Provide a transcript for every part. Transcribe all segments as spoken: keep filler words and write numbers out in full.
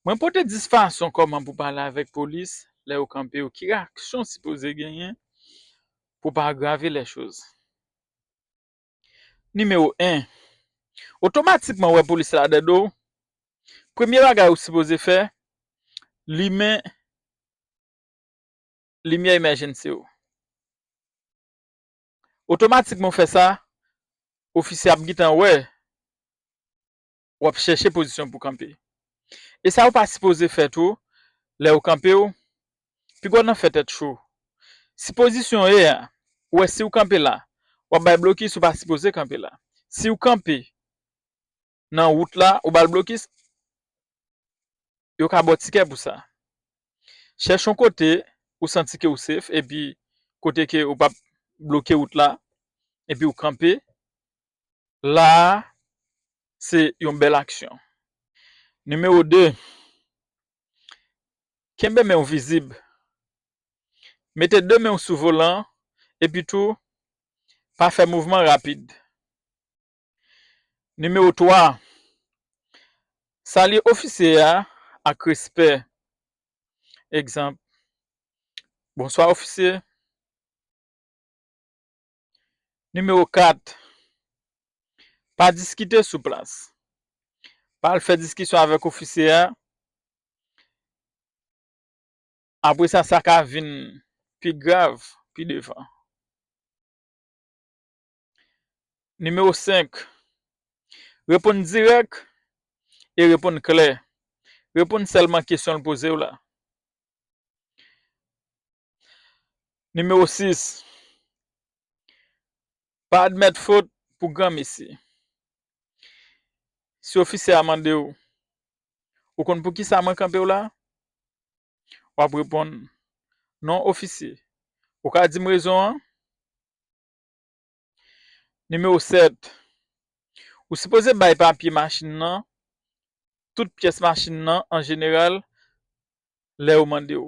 Mwen pote dis fason kòman pou pale avèk polis lè yo kanpe w. Ki reyaksyon w sipoze genyen pou pa agrave lè choz? Nimewo en, otomatikman w wè polis la dèyè w, premye bagay ou sipoze fè, limen limyè emèjensye w. Otomatikman w fè sa, ofisye ap gentan wè w ap chèche pozisyon pou kanpe. E sa ou pa sipoze fè tou, lè ou kanpe w, piga w nan fè tèt cho. Si pozisyon w ye a, ou wè si w kanpe la, w ap bay blokis, ou pa sipoze kanpe la. Si w kanpe nan wout la, ou ba l blokis, yo ka ba w tikè pou sa. Chèche yon kote ou santi ke w safe, epi kote ke ou p ap bloke wout la, epi w kanpe. La a, se yon bèl aksyon. Nimewo de, kenbe men w vizib. Mete de men w sou volan, epi tou, pa fè mouvman rapid. Nimewo twa, salye ofisye a ak respè. Egzanp, bonswa ofisye. Nimewo kat, pa diskite sou plas. Pa al fè diskisyon avèk ofisye a. Apre sa, sa ka vin pi grav pi devan. Nimewo senk, reponn dirèk e reponn klè. Reponn sèlman kesyon l poze w la. Nimewo sis, pa admèt fot pou granmesi. Si ofisye a mande w, ou konn poukisa mwen kanpe w la? W ap reponn, non, ofisye. Ou ka di m rezon an? Nimewo sèt, ou sipoze bay papye machin nan, tout pyès machin nan an jeneral, lè yo mande w.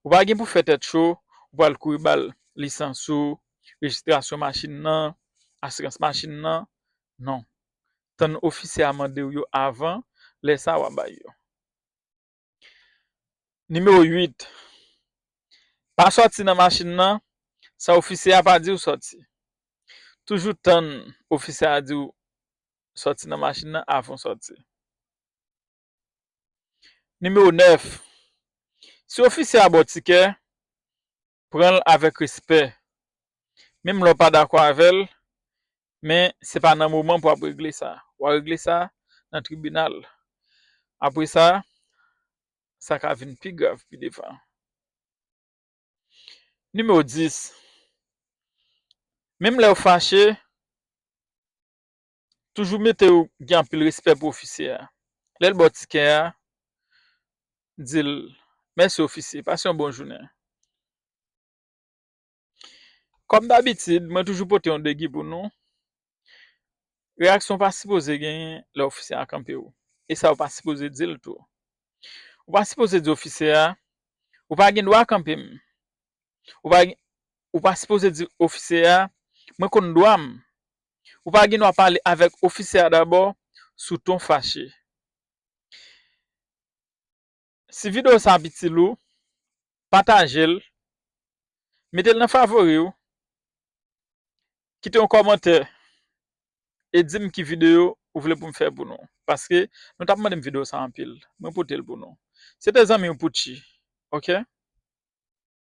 Ou pa gen pou fè tèt cho, ou pral kouri ba l lisans ou, rejistrasyon machin nan, asirans machin nan. Non. Tann ofisye a mande w yo avan, lè sa a w a bay yo. Nimewo uit, pa sòti nan machin nan san ofisye a pa di w sòti. Toujou tann ofisye a di w sòti nan machin nan avan w sòti. Nimewo nèf, si ofisye a ba w tikè, pran l avèk respè. Menm lè w pa dakò avè l, men se pa nan moman pou w ap regle sa. W a regle sa nan tribinal. Apre sa, sa ka vin pi grav pi devan. Nimewo dis, menm lè w fache, toujou mete w gen anpil respè pou ofisye a. Lè l ba w tikè a, di l, mèsi ofisye, pase yon bon jounen. Kòm dabitid, mwen toujou pote yon degi pou nou. Reyaksyon w pa sipoze genyen lè ofisye a kanpe w. E sa ou pa sipoze di l tou. Ou pa sipoze di ofisye a, ou pa gen dwa kanpe m. Ou pa, ou pa sipoze di ofisye a, mwen konn dwa m. Ou pa gen dwa pale avèk ofisye a dabò sou ton fache. Si videyo sa ap itil ou, pataje l, mete l nan favori w, kite yon kòmantè e di m ki videyo ou vle pou m fè pou nou. Paske nou t ap mande m videyo sa anpil. Mwen pote l pou nou. Se te zanmi w Pouchi, oke?